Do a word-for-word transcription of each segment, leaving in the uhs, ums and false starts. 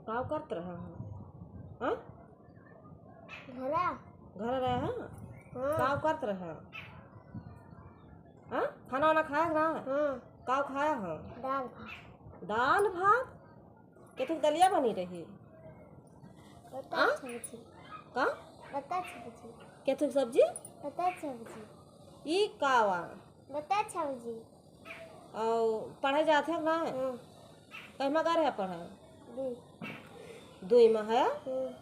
काव करत रहा है? हाँ? घरा। घर रहा है? हाँ। काव करत रहा? हाँ? खाना वाना खाया ना? हाँ। काव खाया हो? दाल भात। दाल भात? केथुक दलिया बनी रही? बता हाँ? सब्जी। का? बता सब्जी। केथुक सब्जी? बता सब्जी। ई कावा? बता सब्जी। और पढ़े जात है ना? हाँ। कहिमा गा रहे पढ़े? दुई। दुई में है? हाँ।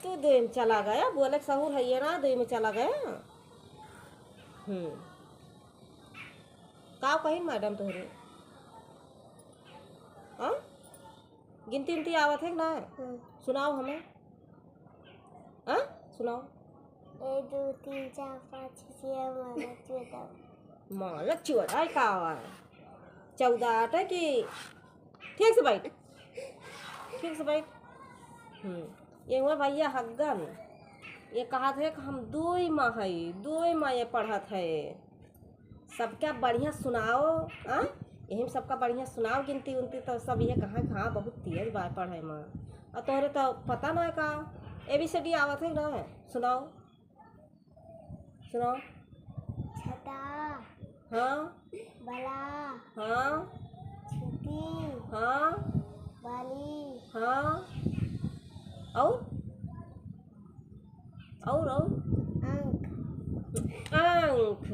तू दुई में चला गया, बोले के सहूर है ये ना, दुई में चला गया। हम्म। काव कही मैडम तोहरे? हाँ? गिनती उनती आवत है कि ना? हाँ। सुनाओ हमें। हाँ? सुनाओ। एक, दो, तीन, चार, पाँच, छः, सात, आठ, नौ, दस, ग्यारह। माला चौदह का आवा है? चौदह आठ है कि? ठीक से बैठ। ठीक से बैठ। हम्म। ये हुआ भैया हग्गन। ये कहत है कि हम दुई माँ है, दुई माँ ये पढ़त है। सबका बढ़िया सुनाओ, हाँ? यही में सबका बढ़िया सुनाओ गिनती उनती, तो सब ये कहाँ, हाँ, बहुत तेज बा पढ़े में। और तोहरे तो पता ना है का, A B C D आवत है ना? सुनाओ, सुनाओ। छता। हाँ। बला। हाँ। छुती। हाँ। बली। हाँ। और? और, और? आँख। आँख।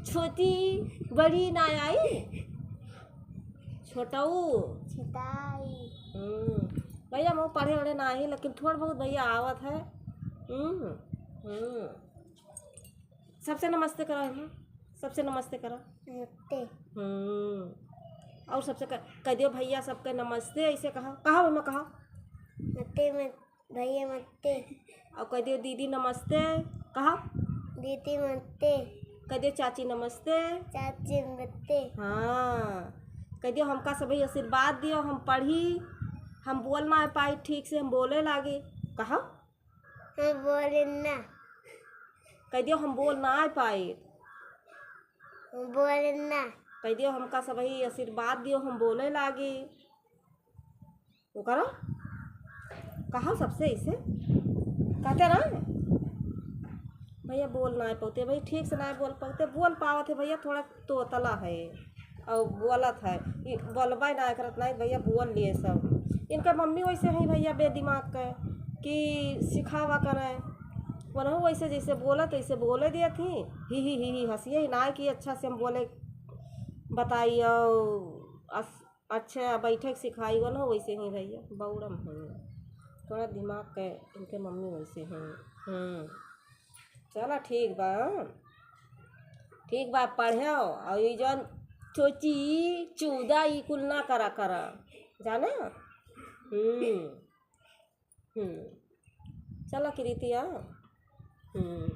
छोटी, बड़ी ना आई? छोटऊ। छोटाई। हम्म। भैया, हम पढ़े वढ़े ना ही, लेकिन थोड़ा बहुत भैया आवत है। हम्म, हम्म। सबसे नमस्ते करा है, सबसे नमस्ते करा। नमस्ते। हम्म। और सबसे क-, कह दियो भैया सबके नमस्ते, ऐसे कहा, कहा भैया, कहा। नमस्ते, मत-, भैया नमस्ते। और कह दियो दीदी नमस्ते, कहा। दीदी नमस्ते। कह दियो चाची नमस्ते। चाची नमस्ते। हाँ, कह दियो हमका सभी आशीर्वाद दियो, हम पढ़ी, हम बोल ना पाई ठीक से, हम बोले लागे, कहा। हम बोले ना। कह दियो हम बोल ना पाई। हम बोले ना। कह दियो हमका सभी आशीर्वाद दियो, हम बोले लागे। वो करो, कहा सबसे ऐसे, कहते ना, भैया बोल ना पौते, भाई ठीक से ना बोल पौते, बोल पावत है भैया, थोड़ा तोतला है और बोलत है, ई बोलबे ना करत ना, भैया बोल लिए सब। इनका मम्मी वैसे है भैया बेदिमाग के, कि सिखावा करे, वनहु वैसे जैसे बोलत वैसे बोले दिए थी, ही ही ही ही हंसिए ही ना कि अच्छा से हम बोले बताई और अस-, अच्छा, बैठे के सिखाई गो ना, वैसे ही भैया, बौड़म है। थोड़ा दिमाग के इनके मम्मी वैसे हैं। हम्म। चला, ठीक बा, हाँ। ठीक बा, पढ़ो, और ई जौन चोची, चूदा, ई कुल ना करा, करा। जाने? हम्म। हम्म। चला, कृतिया। हम्म।